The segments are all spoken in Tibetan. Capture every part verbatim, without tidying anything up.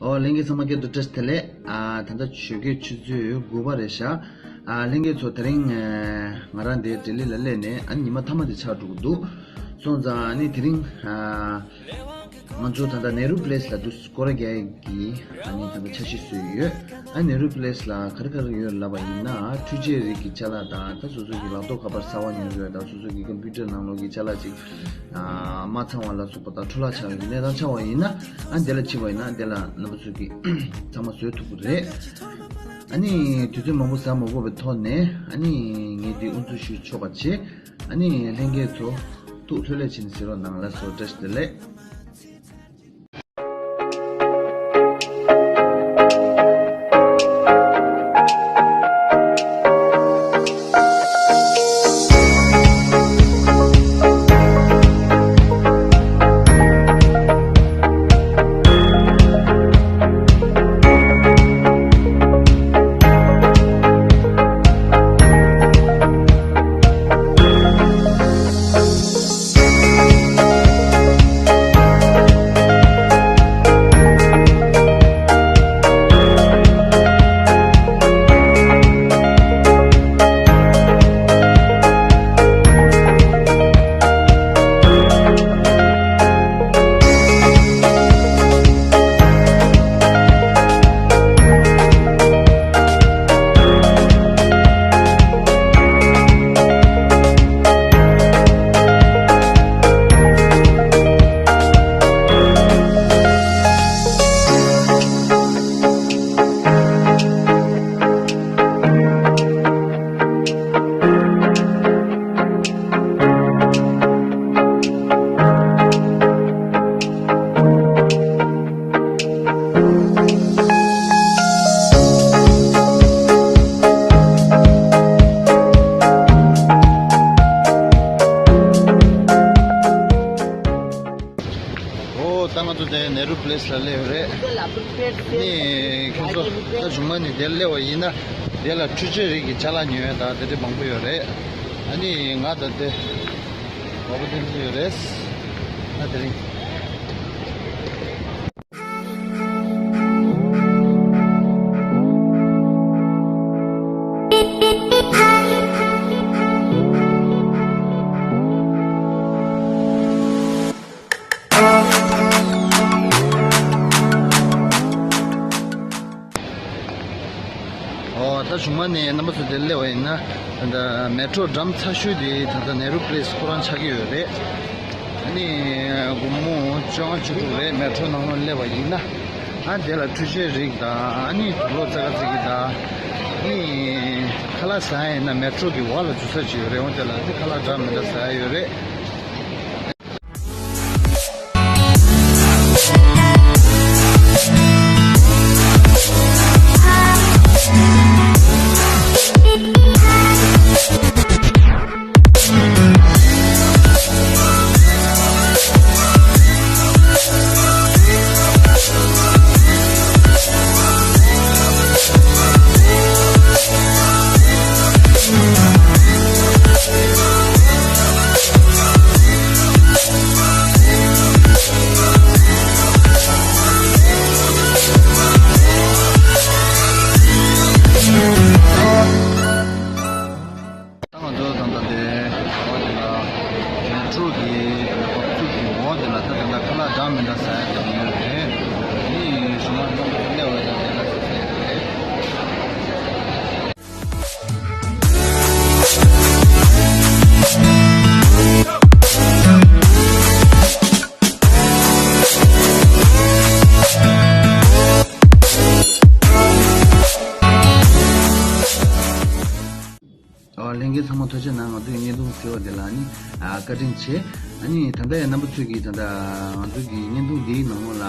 ཨོ་ལྷན་རྒྱས་ཚང་མ་སྐྱབས་སུ་བཀྲ་ཤིས་བདེ་ལེགས། ཨ་ད་ལྟ་ཆོས་རྒྱལ་ཆུ་ཚོད་དགུ་པ་རེད་ཤག་ཨ་ལྷན་རྒྱས་ཚོ་དེ་རིང་ཨ་ང་རང་འདིར་ལྡི་ལི་ལ་སླེབས་ནས་ཨ་ཉི་མ་མཐའ་མ་དེ་ཆགས་འགྲོ་གི་འདུག་སོང་ཙང་ཨ་ནི་དེ་རིང་ཨ་ང་ཚོ་ད་ལྟ་ནེ་རུ་པེ་ལེ་སི་ལ་འདུག་སྐོར་ར་རྒྱག་གི་ཨ་ནི་ད་ལྟ་འཆར་གཞི་བཟོས་ཡོད། ཨ་ནེ་རུ་པེ་ལེ་སི་ལ་ག་རེ་ག་རེ་ཡོད་ལབ་པ་ཡིན་ན། འཕྲུལ་ཆས་རིགས་ཀྱི་ཅ་ལག་དང་། ད་སོ་སོ་གི་ལག་ཐོགས་ཁ་པར་གསར་པ་ཉོ་དགོས་དང་། སོ་སོ་གི་ཀམ་པུ་ཊར་ནང་ལོགས་ཀྱི་ཅ་ལག་ཅིག་ཨ་མ་ཚང་བ་ལ་སོགས་པ་དང་འཕྲོ་བརླག་ཆགས་ཡོད་གནས་སྟངས་ཆགས་པ་ཡིན་ན། ཨ་འདི་ལ་ཕྱིན་པ་ཡིན་ན་འདི་ལ་རྣམ་པ་ཚོ་གིས་ཚང་མ་བཟོ་ཐུབ་ཀྱི་རེད། ཨ་ནི་དུས་ཚོད་མང་པོ་ཟ་མ་དགོས་པའི་ཐོག་ནས་ཨ་ནི་ངས་འདི་དབུ་འཛུགས་ཞུ་ཆོག་པ་བྱེད། ཨ་ནི་ལྷན་རྒྱས་ཚོ་ཐུགས་ལྷོད་ལྷོད་བྱས་ནས་གཟིགས་རོགས་གནང་། ལགས་སོ། བཀྲ་ཤིས་བདེ་ལེགས། ཨོ་ད་ང་ཚོ་དེ་ནེ་རུ་པེ་ལེ་སི་ལ་སླེབས་ཡོད་རེད། ནི་ཁྱོད་ཚོ་ད་གཞུག་མ་ནས་དེར་སླེབས་པ་ཡིན་ན་དེ་ལ་འཕྲུལ་ཆས་རིགས་ཀྱི་ཅ་ལག་ཉོ་ཡ་ད་དེ་འདྲ་མང་པོ་ཡོད་རེད། ཨ་ནི་ང་ད་དེ་བ་བུ་དེ་འདྲ་ཡོད་རེད། ད་དེ་རིང་། ཨོ་ད་གཞུག་མ་ནས་རྣམ་པ་ཚོ་དེར་སླེབས་པ་ཡིན་ན། ད་ལྟ་མེ་ཊོ་འགྲམ་ཚ་ཤོས་དེ་ད་ལྟ་ནེ་རུ་པེ་ལེ་སི་ཁོ་རང་ཆགས་ཀྱི་ཡོད་རེད། ཨ་ནི་དགོང་མོ་བཅོ་ལྔ་བཅུ་དྲུག་རེད། མེ་ཊོ་ནང་ལ་སླེབས་པ་ཡིན་ན། ཨ་དེ་ལ་འཕྲུལ་ཆས་རིགས་དང་། ཨ་ནི་དུག་ལོག་བཙལ་ག་བཙལ་གྱི་དང་། ཨ་ནི་ཁ་ལག་ཟ་ཡ་ཡིན་ན་མེ་ཊོ་གི་འོག་ལ་འཛུལ་ས་ཅིག་ཡོད་རེད། འོ་དེ་ལ་ཨ་ནི་ཁ་ལག་འདྲ་མི་འདྲ་ཟ་ཡ་ཡོད་རེད། ད་ང་ཚོ་ད་ལྟ་དེ་འོག་དེ་ལ་མེ་ཊོ་གི་འགོ་བཙུགས་ཀྱི་འོག་དེ་ལ་ད་ད་ལྟ་ཁ་ལག་འདྲ་མི་འདྲ་ཟ་ཡ་དེ་ཡོད་རེད། དེ་གཞུག་མ་ནང་དུ་སླེབས་པ་དང་དེ་ལ་ཟ་ཡ་རེད། ཨོ་ལྷན་རྒྱས་ཚང་མ་ཐུགས་རྗེ་གནང་། ང་ཚོའི་བརྙན་ཐུང་གཟིགས་པ་དེ་ལ་ནི་ཨ་བཀའ་དྲིན་ཆེ། ཨ་ནི་ད་ལྟ་ཡང་རྣམ་པ་ཚོས་ཀྱིས་ད་ལྟ་ང་ཚོ་གི་བརྙན་ཐུང་འདིའི་ནང་ལོགས་ལ་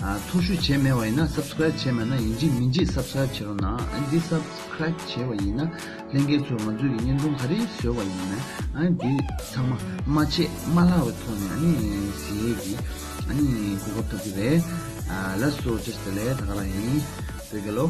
ཨ་ཐོ་གཞུག་བྱས་མེད་པ་ཡིན་ན། སབ་སི་ཀ་རེབ་བྱས་མེད་ན་ཡིན་གཅིག་མིན་གཅིག་སབ་སི་ཀ་རེབ་བྱེད་རོགས་གནང་། ཨ་ནི་འདི་སབ་སི་ཀ་རེབ་བྱས་པ་ཡིན་ན་ལྷན་རྒྱས་ཚོས་ང་ཚོའི་གི་བརྙན་ཐུང་ག་རེ་བཟོས་པ་ཡིན་ན། ཨ་ནི་འདི་ཚང་མ་མ་ཆད་མ་བརླག་པའི་ཐོག་ནས་ཨ་ནི་གཟིགས་ཡས་ཀྱི་ཨ་ནི་གོ་སྐབས་ཐོབ་ཀྱི་རེད། ཨ་ལགས་སོ། བཀྲ་ཤིས་བདེ་ལེགས། ད་ག་རང་ཡིན། བོད་རྒྱལ་ལོ།